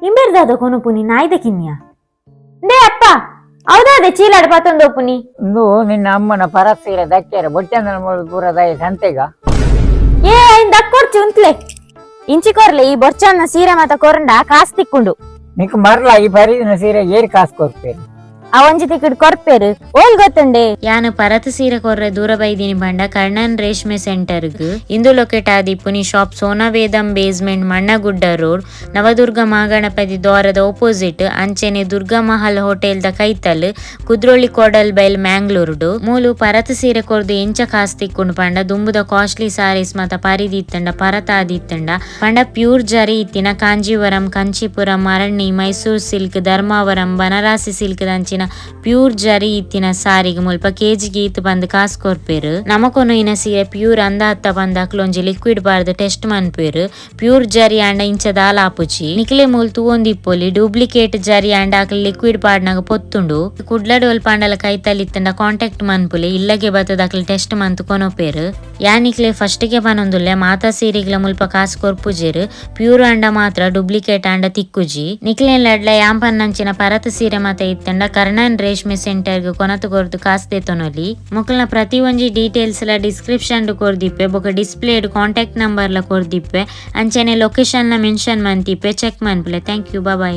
ಇಂಬೆರ್ ದಾದ ಕೊನೊಪುನಿ ನಾಯ್ದ ಕಿನ್ಯ ಇಂದೇ ಅಪ್ಪ ಹೌದಾದೆ ಚೀಲಾಡ್ ಪತ್ತೊಂದೋಪುನಿ. ಇಂದು ನಿನ್ನ ಅಮ್ಮನ ಪರತ್ ಸೀರೆ ದಕ್ಕಿಯರ ಬೊಟ್ಟಂದನ ಪೂರ ದಯ ಸಂತೆಗ. ಏ, ಐನ್ ದಕ್ಕೊಡ್ಚಿ ಉಂತ್ಲೆ ಇಂಚಿ ಕೊರ್ಲೆ. ಈ ಬೊರ್ಚನ್ನ ಸೀರೆ ಮಾತ ಕೊರಂಡ ಕಾಸ್ ತಿಕ್ಕೊಂಡು. ನಿಕ್ ಮರ್ಲ, ಈ ಪರಿದಿನ ಸೀರೆ ಏರ್ ಕಾಸು ಕೊರ್ಪೇರು? ಆ ಒಂಜಿ ತಿಕ್ಕಡ್ ಕೊರ್ಪೇರು, ಓಲ್ ಗೊತ್ತುಂಡೆ. ಯಾನು ಪರತ್ ಸೀರೆ ಕೊರ್ರೆ ದೂರ ಬೈದಿನಿ ಪಂಡ ಕರ್ಣನ್ ರೇಷ್ಮೆ ಸೆಂಟರ್ಗ್. ಇಂದು locate ಆದಿಪ್ಪುನಿ shop Sonavedam basement, Mannagudda road, Navadurga Mahaganapati ದ್ವಾರದ opposite, ಅಂಚೆನೆ ದುರ್ಗಾ ಮಹಲ್ ಹೋಟೆಲ್ ದ ಕೈತಲ್, ಕುದ್ರೋಳಿ ಕೋಡಲ್ ಬೈಲ್, ಮ್ಯಾಂಗ್ಳೂರ್ಡು. ಮೂಲು ಪರತ್ ಸೀರೆ ಕೊರ್ದು ಎಂಚ ಕಾಸ್ ತಿಕ್ಕುಂಡು ಪಂಡ, ದುಂಬುದ ಕಾಸ್ಟ್ಲಿ ಸಾರೀಸ್ ಮಾತ ಪರಿದಿತ್ತಂಡ, ಪರತ್ ಆದಿತ್ತಂಡ ಪಂಡ, ಪ್ಯೂರ್ ಜರಿ ಇತ್ತಿನ ಕಾಂಜೀವರಂ, ಕಂಚಿಪುರಂ, ಅರಣ್ಯ, ಮೈಸೂರ್ ಸಿಲ್ಕ್, ಧರ್ಮಾವರಂ, ಬನಾರಸಿ ಸಿಲ್ಕ್ ದಂಚಿನ ಪ್ಯೂರ್ ಜರಿ ಇತ್ತಿನ ಸಾರಿಗೆ ಮುಲ್ಪ ಕೆಜಿ ಗೀತ್ ಬಂದ್ ಕಾಸ್ ಕೊರ್ಪೇರು. ನಮಕೊನು ಇನ ಸೀರೆ ಪ್ಯೂರ್ ಅಂದ ಅತ್ತ ಬಂದ್ ಅಕ್ಲೊಂಜಿ ಲಿಕ್ವಿಡ್ ಬಾರ್ದ್ ಟೆಸ್ಟ್ ಮನ್ಪೇರು. ಪ್ಯೂರ್ ಜರಿ ಆಂಡ ಇಂಚ ದಾಲ ಆಪುಜಿ. ನಿಕ್ಲೆ ಮೂಲ್ ತೂವೊಂದಿಪ್ಪೊಲಿ. ಡೂಪ್ಲಿಕೇಟ್ ಜರಿ ಆಂಡ ಅಕ್ಲ ಲಿಕ್ವಿಡ್ ಪಾಡ್ನಾಗ ಪೊತ್ತುಂಡು. ಕುಡ್ಲಡ್ ಒಲ್ಪ ಆಂಡಲ ಕೈತಲ್ ಇತ್ತಂಡ ಕಾಂಟ್ಯಾಕ್ಟ್ ಮನ್ಪುಲೆ. ಇಲ್ಲಗೆ ಬತ್ತದ ಅಕ್ಲ ಟೆಸ್ಟ್ ಮಂತ್ ಕೊನೊಪೇರು. ಯಾನಿಕ್ಲೆ ಫಸ್ಟ್ ಗೆ ಪನೊಂದುಲ್ಲೆ, ಮಾತಾ ಸೀರೆಗ್ಲ ಮುಲ್ಪ ಕಾಸ್ ಕೊರ್ಪುಜೆರ್. ಪ್ಯೂರ್ ಆಂಡ ಮಾತ್ರ, ಡೂಪ್ಲಿಕೇಟ್ ಆಂಡ ತಿಕ್ಕುಜಿ. ನಿಕ್ಲೆನ್ ಲಡ್ಲ ಯಾಂಪನ್ನಂಚಿನ ಪರತ್ ಸೀರೆ ಮಾತ ಇತ್ತಂಡ ಕರ್ಣನ್ ರೇಷ್ಮೆ ಸೆಂಟರ್ ಗ್ ಕೊನತು ಕೊರ್ದು ಕಾಸ್ ದೆತೊನೊಲಿ. ಮೊಕಲ್ನ ಪ್ರತಿ ಒಂಜಿ ಡೀಟೇಲ್ಸ್ ಲ ಡಿಸ್ಕ್ರಿಪ್ಷನ್ ಕೊರ್ದಿಪ್ಪೆ. ಬೊಕ ಡಿಸ್ಪ್ಲೇಡ್ ಕಾಂಟ್ಯಾಕ್ಟ್ ನಂಬರ್ ಲ ಕೊರ್ದಿಪ್ಪೆ. ಅಂಚನೆ ಲೊಕೇಶನ್ ಲ ಮೆನ್ಷನ್ ಮಂತಿಪ್ಪೆ. ಚೆಕ್ ಮನ್ಪುಲೆ. Thank you, bye.